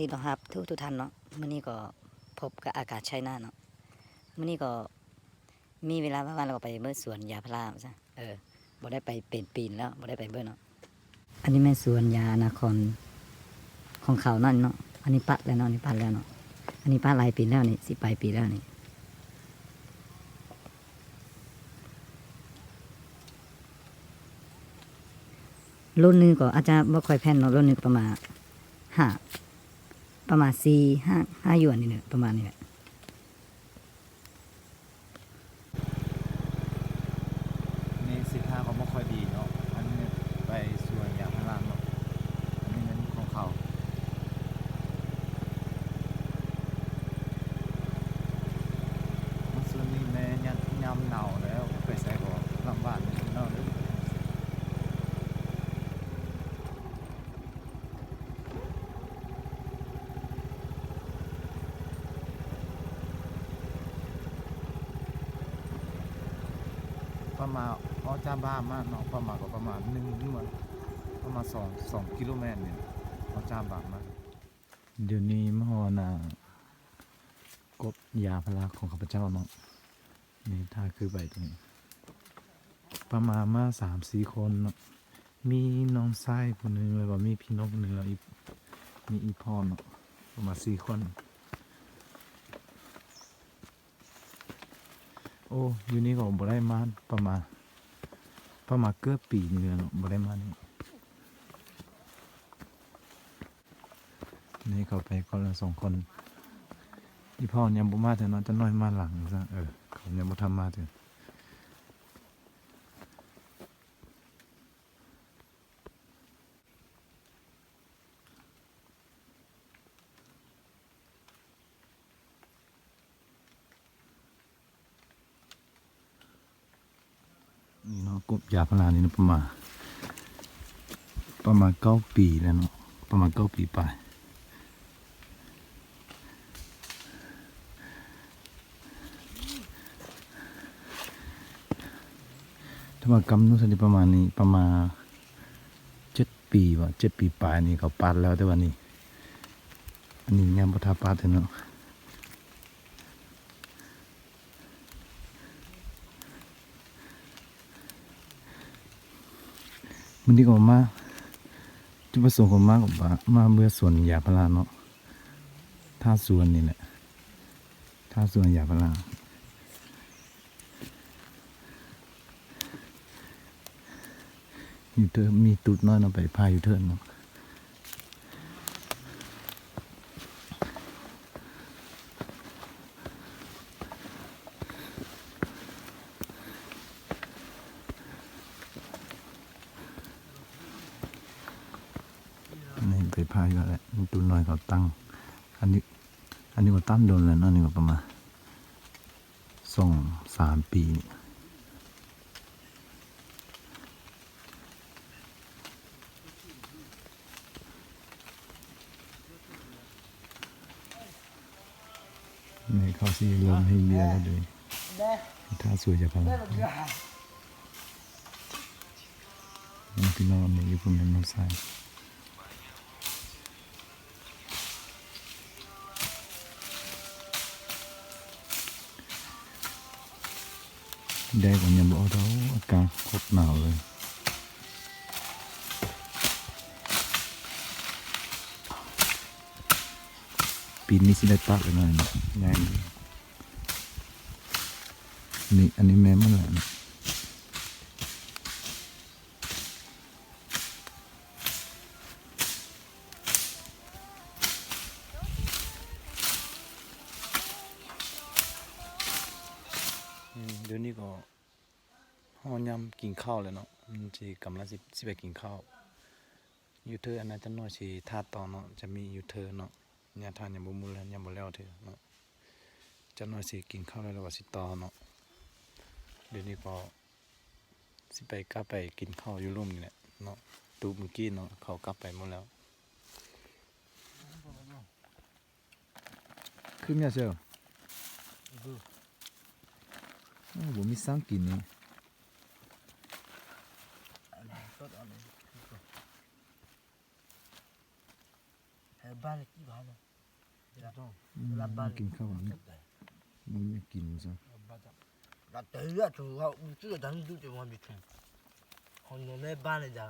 ດີຕ້ອນຮັບທຸກໆທ່ານເນາະ. ມື້ນີ້ກໍພົບກັບອາກາດໄຊນາເນາະ. ມື້ນີ້ກໍມີເວລາວ່າງໆ ແລ້ວກໍໄປເບິ່ງສວນຢາພາລາຊະ. ເອີ ບໍ່ໄດ້ໄປເປັນປີແລ້ວ ບໍ່ໄດ້ໄປເບິ່ງເນາະ. ອັນນີ້ແມ່ນສວນຢານະຄອນຂອງເຂົານັ້ນເນາະ. ອັນນີ້ປະແລ້ວເນາະ ອັນນີ້ປະແລ້ວເນາະ. ອັນນີ້ປະຫຼາຍປີແລ້ວນີ້ ສິບປາຍປີແລ້ວນີ້. ລຸ້ນໜຶ່ງກໍອາດຈະບໍ່ຄ່ອຍແຜ່ນເນາະ, ລຸ້ນໜຶ່ງກໍປະມານຫ້າ ປະມານສີ່ ຫ້າ ຫ້າຢວນນີ້ແຫຼະ ປະມານນີ້ແຫຼະ. ນີ້ເສັ້ນທາງກໍບໍ່ຄ່ອຍດີເນາະ. ອັນນີ້ໄປສວນຢາງພາລາເນາະ. ອັນນີ້ແມ່ນຂອງເຂົາ. ມາຊ່ວງນີ້ແມ່ນຍາມ ຍາມໜາວແລ້ວ ໄປໃສກໍລຳບາກແດ່ເນາະ. ປະມານອອກຈາກບ້ານມາເນາະ ປະມານກໍປະມານໜຶ່ງ ປະມານສອງ ສອງກິໂລແມັດນີ້ ອອກຈາກບ້ານມາ. ດຽວນີ້ມາຮອດໜ້າກົກຢາງພາລາຂອງຂ້າພະເຈົ້າເນາະ. ນີ້ ຖ້າຄືໄປຕົວນີ້ ປະມານມາສາມສີ່ຄົນເນາະ. ມີນ້ອງຊາຍຜູ້ໜຶ່ງ ແລ້ວກໍມີພີ່ນ້ອງຜູ້ໜຶ່ງ ແລ້ວອີກ ມີອີ່ພໍ່ເນາະ ປະມານສີ່ຄົນ. ໂອ້ ຢູ່ນີ້ກໍບໍ່ໄດ້ມາປະມານ ປະມານເກືອບປີນີ້ແລ້ວເນາະ ບໍ່ໄດ້ມານີ້. ນີ້ເຂົ້າໄປຄົນລະສອງຄົນ. ອີ່ພໍ່ຍັງບໍ່ມາເທື່ອເນາະ ຈັກໜ້ອຍມາຫຼັງຊະ. ເອີ ເຂົາຍັງບໍ່ທັນມາເທື່ອ. ນີ້ເນາະ ກົກຢາງພາລານີ້ເນາະ ປະມານ ປະມານເກົ້າປີແລ້ວເນາະ ປະມານເກົ້າປີປາຍ. ຖ້າວ່າກຳນົດປະມານນີ້ ປະມານເຈັດປີບໍ ເຈັດປີປາຍນີ້ ເຂົາປາດແລ້ວ. ແຕ່ວ່ານີ້ ອັນນີ້ຍັງບໍ່ທັນປາດເທື່ອເນາະ. ມື້ນີ້ກໍມາ ຈຸດປະສົງຂອງມາກໍມາເບິ່ງສວນຢາງພາລາເນາະ ທ່າສວນນີ້ແຫຼະ ທ່າສວນຢາງພາລາ. ຢູ່ເທິງມີຕູດນ້ອຍເນາະ ໄປພາຢູ່ເທິງເນາະ. ນີ້ໄປພາຢູ່ຫັ້ນແຫຼະ ມີຕູດນ້ອຍເຂົາຕັ້ງ. ອັນນີ້ ອັນນີ້ກໍຕັ້ງດົນແລ້ວເນາະ ນີ້ກໍປະມານ ສອງສາມປີ. ນີ້ເຂົາຊິເລີ່ມເຮັດວຽກແລ້ວເດ້ ທ່າສວນຢາງພາລາ. ນ້ອງ ພີ່ນ້ອງ ອັນນີ້ຢູ່ພຸ້ນແມ່ນນ້ອງຊາຍ. ແດດກໍຍັງບໍ່ອອກດອກ ອາກາດໂຄດໜາວເລີຍ. ປີນີ້ຊິໄດ້ຕັດແລ້ວເນາະ ໃຫຍ່. ນີ້ ອັນນີ້ແມ່ນໝົດແລ້ວ. ອືມ ດຽວນີ້ກໍຮອດຍາມກິນເຂົ້າແລ້ວເນາະ ມັນຊິກຳລັງຊິ ຊິໄປກິນເຂົ້າ. ຢູ່ເທິງອັນນັ້ນຈັກໜ້ອຍຊິຖ່າຍຕໍ່ເນາະ ຈະມີຢູ່ເທິງເນາະ ຍາມຖ່າຍຍັງບໍ່ໝົດ ຍັງບໍ່ແລ້ວເທື່ອເນາະ. ຈັກໜ້ອຍຊິກິນເຂົ້າແລ້ວ ແລ້ວກໍຊິຕໍ່ເນາະ. ດຽວນີ້ກໍຊິໄປ ກັບໄປກິນເຂົ້າຢູ່ລຸ່ມນີ້ແຫຼະເນາະ. ຕູບມື້ກີ້ເນາະ ເຂົາກັບໄປໝົດແລ້ວ. ຄືເມຍເຊວ ໂອ້ ບໍ່ມີສັງກິນນີ້. Ba ne ki ba ne. ອືມ ກິນເຂົ້າອັນນີ້ ບໍ່ມີຫຍັງກິນວ່າຊັ້ນ. ເຂົາເນາະ ແມ່ບ້ານເລີຍຈ້າ.